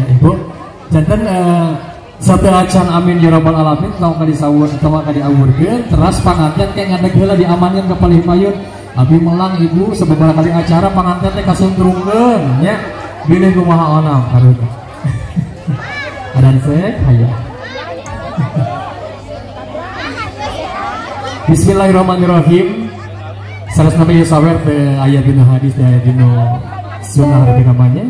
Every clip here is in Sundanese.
Ya ibu. Janten sateuacan amin ya rabbal alamin tong ka disawur tong ka diawurkeun teras panganten ke ngadeg heula diamankeun ka palih payun. Abi melang ibu sababaraha kali acara panganten teh kasuntrungkeun nya. Bilih kumaha onam karunya. Adan sek hayo. Bismillahirrahmanirrahim. Salah satu ieu sawer teh aya dina hadis teh aya dina sunnah lebih namanya.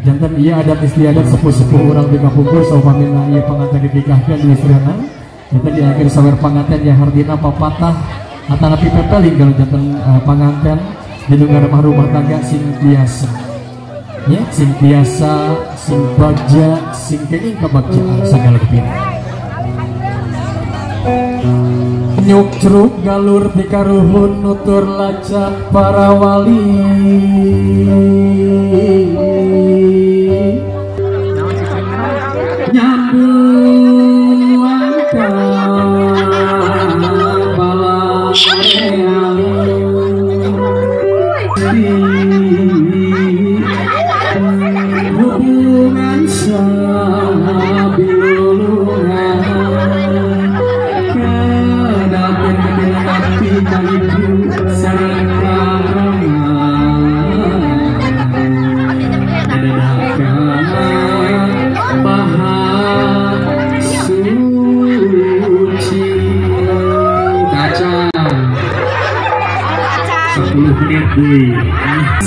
Janten ieu adat istiadat sepuh-sepuh urang di kapungkur saupamina ieu panganten dinikahkeun di istrina. Janten di akhir sawer panganten ya hardina papatah atanapi pepeling kalau janten panganten dinu ngaremah rumah tangga sing biasa. Ya, sing biasa, sing bagja, sing kenging kebagjaan sagala rupina. Nyuk ceruk galur dikaruhun nutur lacak para wali. Nyambuang ka balareang hubungan sabilulungan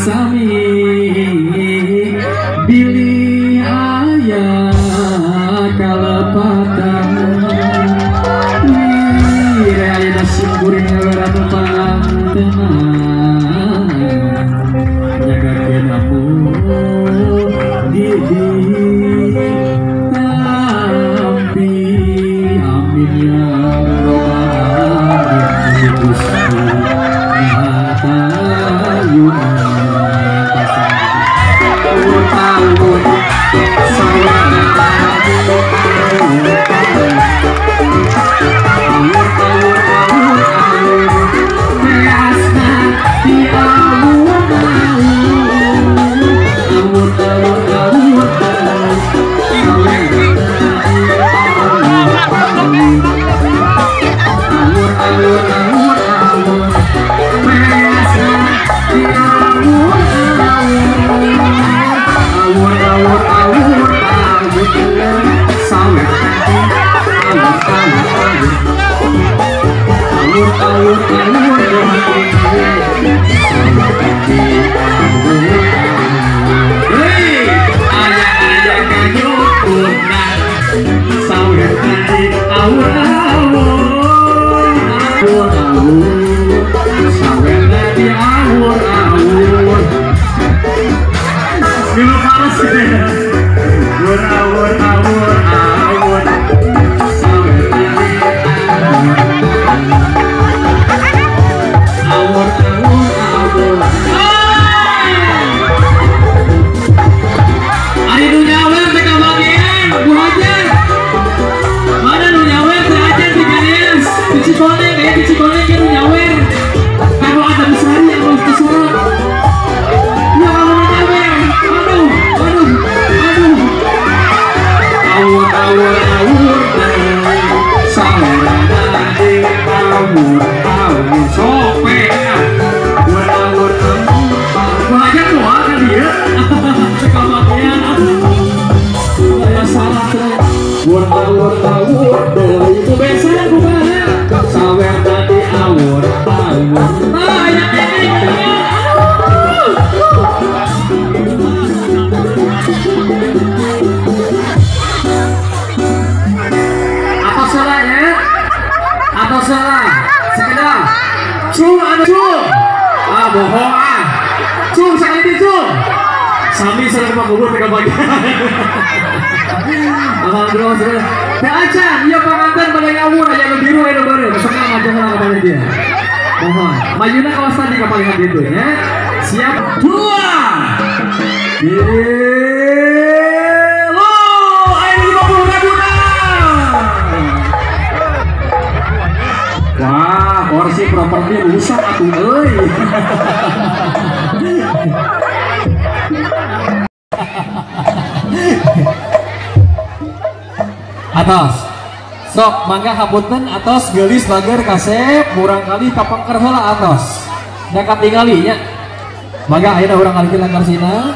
sami bilih aya kalepatan wira aya nasib kuring ngaweratu pangantenan nyagakeun ampun di tampi amin ya robbal alamin Gusti Sami sareng kubur teh kabagi. Alhamdulillah sudah. Teh acan ieu panganten pada ngawur aya nu biru aya nu beureum. Sok maju heula ka palih dia. Mohon. Majuna kawas tadi ka palih ditu nya. Siap. Dua. Tilu. Aya 50.000 na. Wah, kursi properti rusak atuh euy. Atos. Sok mangga hapunten atos geulis bager kasep murangkali kapengker heula atos. Da katingali nya. Mangga ayeuna urang alikeun langkarsina.